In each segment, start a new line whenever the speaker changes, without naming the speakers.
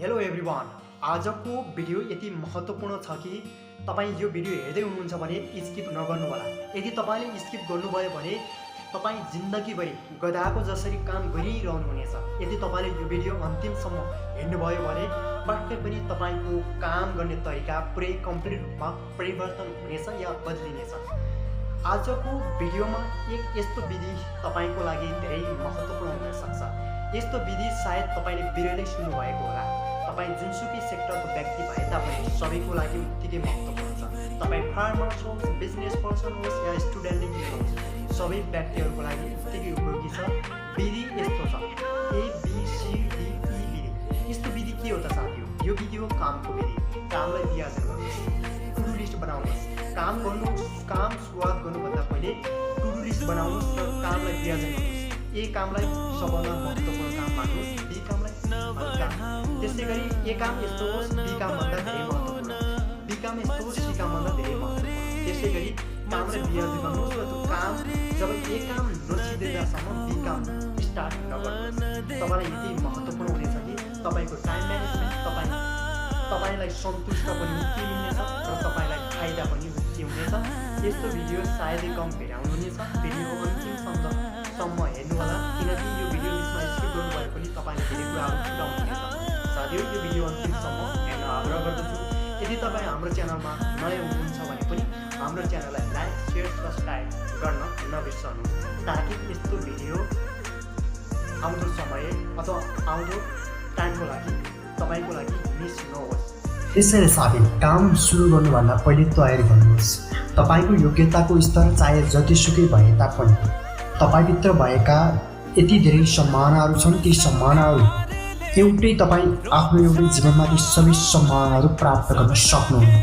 Hello everyone, आजको video यति महत्त्वपूर्ण छ कि तपाईँ यो भिडियो हेर्दै हुनुहुन्छ भने स्किप नगर्नु होला। यदि तपाईँले स्किप गर्नुभयो भने तपाईँ जिन्दगीभरि गधाको जसरी काम गरिरहनु हुनेछ। यदि तपाईँले यो भिडियो अन्तिमसम्म हेर्नुभयो भने पक्कै पनि तपाईँको काम गर्ने तरिका पुरै कम्प्लिट रूपमा परिवर्तन हुनेछ या बदलिनेछ। आजको भिडियोमा एक यस्तो विधि तपाईँको लागि धेरै महत्त्वपूर्ण हुन सक्छ। यस्तो विधि सायद तपाईँले बिरलै सुन्नुभएको होला। तपाईँ जुनसुकै सेक्टरको व्यक्ति भए तापनि सबैको लागि उत्तिकै महत्त्वपूर्ण छ। तपाईँ फार्मर होस्, बिजनेस पर्सन होस् या स्टुडेन्टले किन होस्, सबै व्यक्तिहरूको लागि उत्तिकै उपयोगी छ। विधि यस्तो छ, ABCDE विधि। यस्तो विधि के हो त साथीहरू? यो विधि हो कामको विधि। कामलाई विभाजन गर्नुहोस्, टु डु लिस्ट बनाउनुहोस्। काम गर्नुहोस्, काम सुरुवात गर्नुभन्दा पहिले टु डु लिस्ट बनाउनुहोस् र कामलाई विभाजन गर्नुहोस्। ए कामलाई सबभन्दा महत्त्वपूर्ण काम मान्नुहोस्, बी कामलाई हल्का। त्यसै गरी ए काम यस्तो होस्, बी कामभन्दा धेरै महत्त्वपूर्ण, बी काम यस्तो होस्, सी कामभन्दा धेरै महत्त्वपूर्ण। त्यसै गरी कामलाई विभाजन गर्नुहोस् र त्यो काम जब ए काम नसिद्धिँदासम्म बी काम स्टार्ट नगर्नुहोस्। तपाईँलाई यति महत्त्वपूर्ण हुनेछ कि तपाईँको टाइम म्यानेजमेन्ट, तपाईँलाई सन्तुष्ट पनि के हुनेछ र तपाईँलाई फाइदा पनि के हुनेछ। यस्तो भिडियो सायदै कम भेटाउनुहुनेछ। भिडियोको अन्तिमसम्म हेर्नु होला, किनकि यो भिडियो बिचमा स्किप गर्नुभयो पनि तपाईँले धेरै कुराहरू सिकाउनुहुनेछ। साथीहरू, यो भिडियो अन्तिमसम्म हेर्न आग्रह गर्दछु। यदि तपाईँ हाम्रो च्यानलमा नयाँ हुनुहुन्छ भने पनि हाम्रो च्यानललाई लाइक, सेयर, सब्सक्राइब गर्न नबिर्सनु, ताकि यस्तो भिडियो आउँदो समय अथवा आउँदो टाइमको लागि तपाईँको लागि मिस नहोस्। त्यसैले साथी, काम सुरु गर्नुभन्दा पहिले तयारी गर्नुहोस्। तपाईँको योग्यताको स्तर चाहे जतिसुकै भए तापनि तपाईँभित्र भएका यति धेरै सम्भावनाहरू छन्। ती सम्भावनाहरू तपाईँ आफ्नो एउटै जीवनमा ती सबै सम्भावनाहरू प्राप्त गर्न सक्नुहुन्न।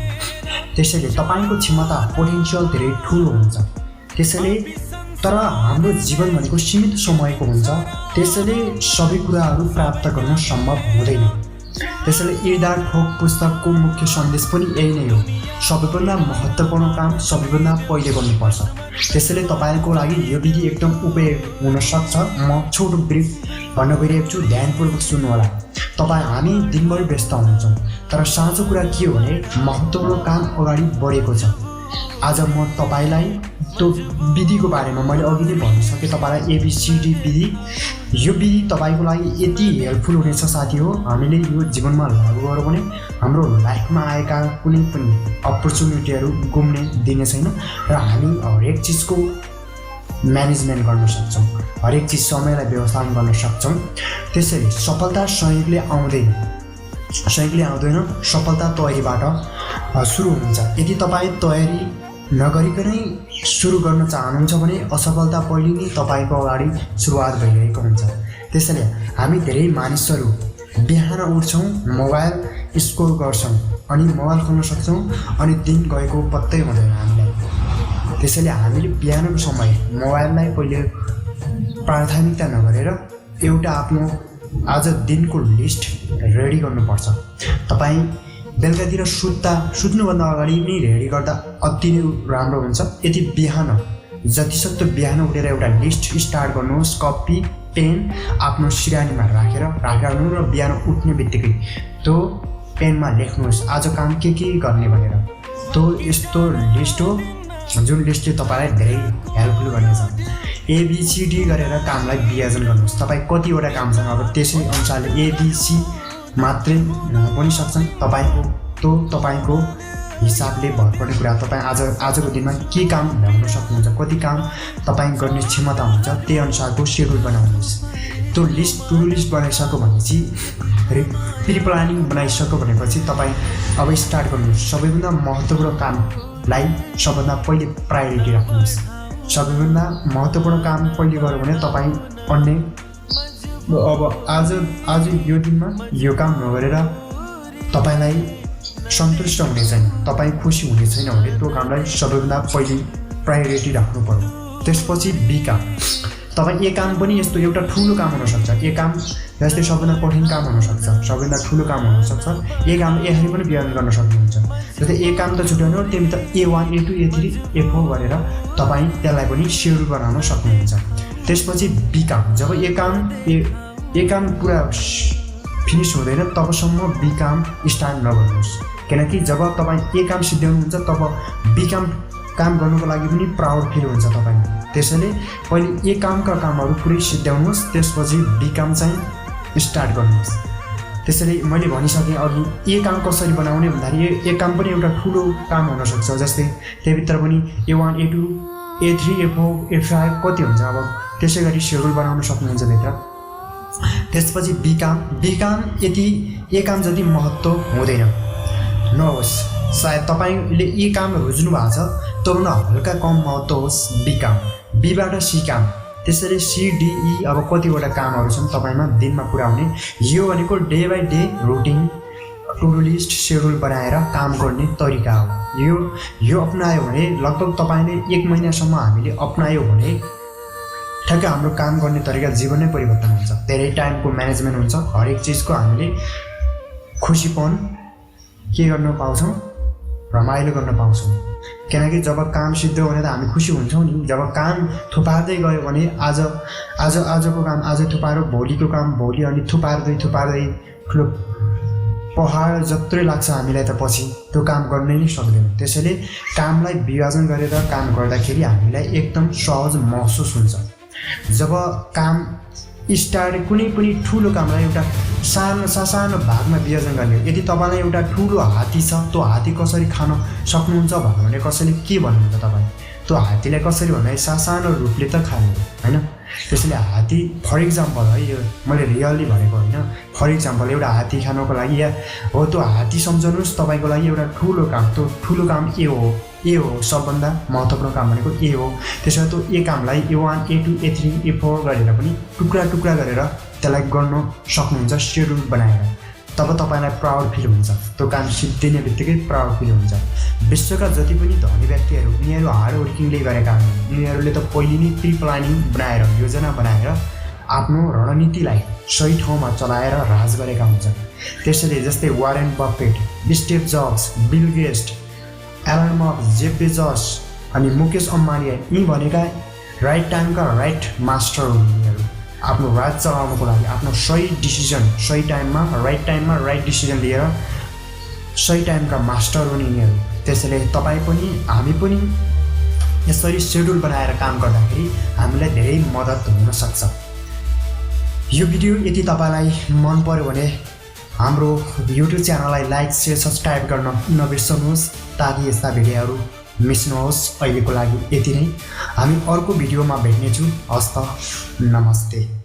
त्यसैले तपाईँको क्षमता, पोटेन्सियल धेरै ठुलो हुन्छ। त्यसैले तर हाम्रो जीवन भनेको सीमित समयको हुन्छ। त्यसैले सबै कुराहरू प्राप्त गर्न सम्भव हुँदैन। त्यसैले ईर्दा ठोक पुस्तकको मुख्य सन्देश पनि यही नै हो, सबैभन्दा महत्त्वपूर्ण काम सबैभन्दा पहिले गर्नुपर्छ। त्यसैले तपाईँको लागि यो विधि एकदम उपयोगी हुनसक्छ। म छोटो ब्रिफ भन्न गइरहेको छु, ध्यानपूर्वक सुन्नुहोला। हामी दिनभरि व्यस्त हुन्छौँ, तर साँचो कुरा के हो भने महत्त्वपूर्ण काम अगाडि बढेको छ। आज म तपाईँलाई त्यो विधिको बारेमा मैले अघि नै भनिसकेँ, तपाईँलाई ABCD विधि। यो विधि तपाईँको लागि यति हेल्पफुल हुनेछ साथी हो। हामीले यो जीवनमा लागू गऱ्यौँ भने हाम्रो लाइफमा आएका कुनै पनि अपर्च्युनिटीहरू गुम्ने दिने छैन र हामी हरेक चिजको म्यानेजमेन्ट गर्न सक्छौँ, हरेक चिज समयलाई व्यवस्थापन गर्न सक्छौँ। त्यसैले सफलता संयोगले आउँदैन, सफलता तयारीबाट सुरु हुन्छ। यदि तपाईँ तयारी नगरिकनै सुरु गर्न चाहनुहुन्छ भने असफलता पहिले नै तपाईँको अगाडि सुरुवात भइरहेको हुन्छ। त्यसैले हामी धेरै मानिसहरू बिहान उठ्छौँ, मोबाइल स्क्रोल गर्छौँ अनि मोबाइल खोल्न सक्छौँ अनि दिन गएको पत्तै हुँदैन हामीलाई। त्यसैले हामीले बिहानको समय मोबाइललाई पहिले प्राथमिकता नगरेर एउटा आफ्नो आज दिनको लिस्ट रेडी गर्नुपर्छ। तपाईँ बेलुकातिर सुत्नुभन्दा अगाडि नै रेडी गर्दा अति नै राम्रो हुन्छ। यदि जतिसक्दो बिहान उठेर एउटा लिस्ट स्टार्ट गर्नुहोस्, कपी पेन आफ्नो सिरानीमा राखेर राख्नु र बिहान उठ्ने बित्तिकै त्यो पेनमा लेख्नुहोस् आज काम के गर्ने भनेर। त्यो यस्तो लिस्ट हो जुन लिस्टले तपाईँलाई धेरै हेल्पफुल गर्नेछ। ABCD गरेर कामलाई विभाजन गर्नुहोस्। तपाईँ कतिवटा काम छ, अब त्यसै अनुसारले ABC मात्रै पनि सक्छन्। तपाईँको हिसाबले भर पर्ने कुरा। तपाईँ आजको दिनमा के काम भ्याउन सक्नुहुन्छ, कति काम तपाईँ गर्ने क्षमता हुन्छ, त्यही अनुसारको सेड्युल बनाउनुहोस्। त्यो लिस्ट टु डु लिस्ट बनाइसक्यो भनेपछि प्रि प्लानिङ बनाइसक्यो भनेपछि तपाईँ अब स्टार्ट गर्नुहोस्। सबैभन्दा महत्त्वपूर्ण कामलाई सबभन्दा पहिले प्रायोरिटी राख्नुहोस्। सबैभन्दा महत्त्वपूर्ण काम पहिले गऱ्यो भने तपाईँ अन्य अब आज यो दिनमा यो काम नगरेर तपाईँलाई सन्तुष्ट हुने छैन, तपाईँ खुसी हुने छैन भने त्यो कामलाई सबैभन्दा पहिले प्रायोरिटी राख्नु पर्यो। त्यसपछि बी काम। तपाईँ ए काम पनि यस्तो एउटा ठुलो काम हुनसक्छ। ए काम जस्तै सबभन्दा कठिन काम हुनसक्छ, सबभन्दा ठुलो काम हुनसक्छ। ए काम यसरी पनि विभाजन गर्न सक्नुहुन्छ। जस्तै ए काम त छुट्याउनु, त्यही त A1, A2, A3, A4 गरेर तपाईँ त्यसलाई पनि सेड्युल बनाउन सक्नुहुन्छ। त्यसपछि बी काम। जब ए काम पुरा
फिनिस हुँदैन तबसम्म बी काम स्टार्ट नगर्नुहोस्। किनकि जब तपाईँ ए काम सिद्ध्याउनुहुन्छ तब बी काम गर्नुको लागि पनि प्राउड फिल हुन्छ तपाईँलाई। त्यसैले पहिले ए कामका कामहरू पुरै सिद्ध्याउनुहोस्, त्यसपछि बी काम चाहिँ स्टार्ट गर्नुहोस्। त्यसैले मैले भनिसकेँ अघि ए काम कसरी बनाउने भन्दाखेरि ए काम पनि एउटा ठुलो काम हुनसक्छ। जस्तै त्यहीभित्र पनि A1 A2 A3 A4 A5 कति हुन्छ, अब त्यसै गरी सेड्युल बनाउन सक्नुहुन्छ भित्र। त्यसपछि बी काम यति ए काम जति महत्त्व हुँदैन नहोस्। सायद तपाईँले ए काम रोज्नु भएको छ त्योभन्दा हल्का कम महत्त्व होस् बी काम, बीबाट सी काम, त्यसरी CDE अब कतिवटा कामहरू छन् तपाईँमा दिनमा पुर्याउने। यो भनेको day by day routine to do list schedule बनाएर काम गर्ने तरिका हो। यो अपनायो भने लगभग तपाईँले 1 महिनासम्म हामीले अपनायो भने ठ्याक्कै हाम्रो काम गर्ने तरिका जीवन नै परिवर्तन हुन्छ। धेरै टाइमको म्यानेजमेन्ट हुन्छ, हरेक चिजको हामीले खुसीपन के गर्न पाउँछौँ, रमाइलो गर्न पाउँछौँ। किनकि जब काम सिद्ध भने त हामी खुसी हुन्छौँ नि। जब काम थुपार्दै गयो भने आजको काम आज थुपारो, भोलिको काम भोलि, अनि थुपार्दै ठुलो पहाड जत्रै लाग्छ हामीलाई त पछि त्यो काम गर्नै नै सक्दैन। त्यसैले कामलाई विभाजन गरेर काम गर्दाखेरि हामीलाई एकदम सहज महसुस हुन्छ। जब काम स्टार्ट कुनै पनि ठुलो कामलाई एउटा सानो भागमा विभाजन गर्ने। यदि तपाईँलाई एउटा ठुलो हात्ती छ, त्यो हात्ती कसरी खान सक्नुहुन्छ भने कसैले के भन्नुहुन्छ, तपाईँ त्यो हात्तीलाई कसरी भन्दा सानो रूपले त खानु होइन। त्यसैले हात्ती फर इक्जाम्पल है, यो मैले रियल्ली भनेको होइन, फर इक्जाम्पल एउटा हात्ती खानको लागि या हो त्यो हात्ती सम्झनुहोस् तपाईँको लागि एउटा ठुलो काम। त्यो ठुलो काम ए हो सबभन्दा महत्त्वपूर्ण काम भनेको ए हो। त्यसो भए त्यो ए कामलाई A1 A2 A3 A4 गरेर पनि टुक्रा गरेर त्यसलाई गर्न सक्नुहुन्छ सेड्युल बनाएर। तब तपाईँलाई प्राउड फिल हुन्छ, त्यो काम सिद्धिने बित्तिकै प्राउड फिल हुन्छ। विश्वका जति पनि धनी व्यक्तिहरू यिनीहरू हार्ड वर्किङले गरेका हुन्। यिनीहरूले त पहिले नै प्री प्लानिङ बनाएर योजना बनाएर आफ्नो रणनीतिलाई सही ठाउँमा चलाएर राज गरेका हुन्छन्। त्यसैले जस्तै Warren Buffett, Steve Jobs, Bill Gates, Elon Musk, Jeff Bezos अनि मुकेश अम्बानी, यी भनेका राइट टाइमका राइट मास्टर हुन्। यिनीहरू आफ्नो राज चलाउनको लागि आफ्नो सही डिसिजन सही टाइममा राइट डिसिजन लिएर सही टाइमका मास्टर हुन् यिनीहरू। त्यसैले तपाईँ पनि हामी पनि यसरी सेड्युल बनाएर काम गर्दाखेरि हामीलाई धेरै मद्दत हुनसक्छ। यो भिडियो यदि तपाईँलाई मन पर्यो भने हाम्रो युट्युब च्यानललाई लाइक शेयर सब्सक्राइब गर्न नबिर्सनुहोस् ताकि यस्ता भिडियोहरू मिस नहोस्। अहिलेको लागि यति नै, हामी अर्को भिडियोमा भेट्नेछौँ। हस्त नमस्ते।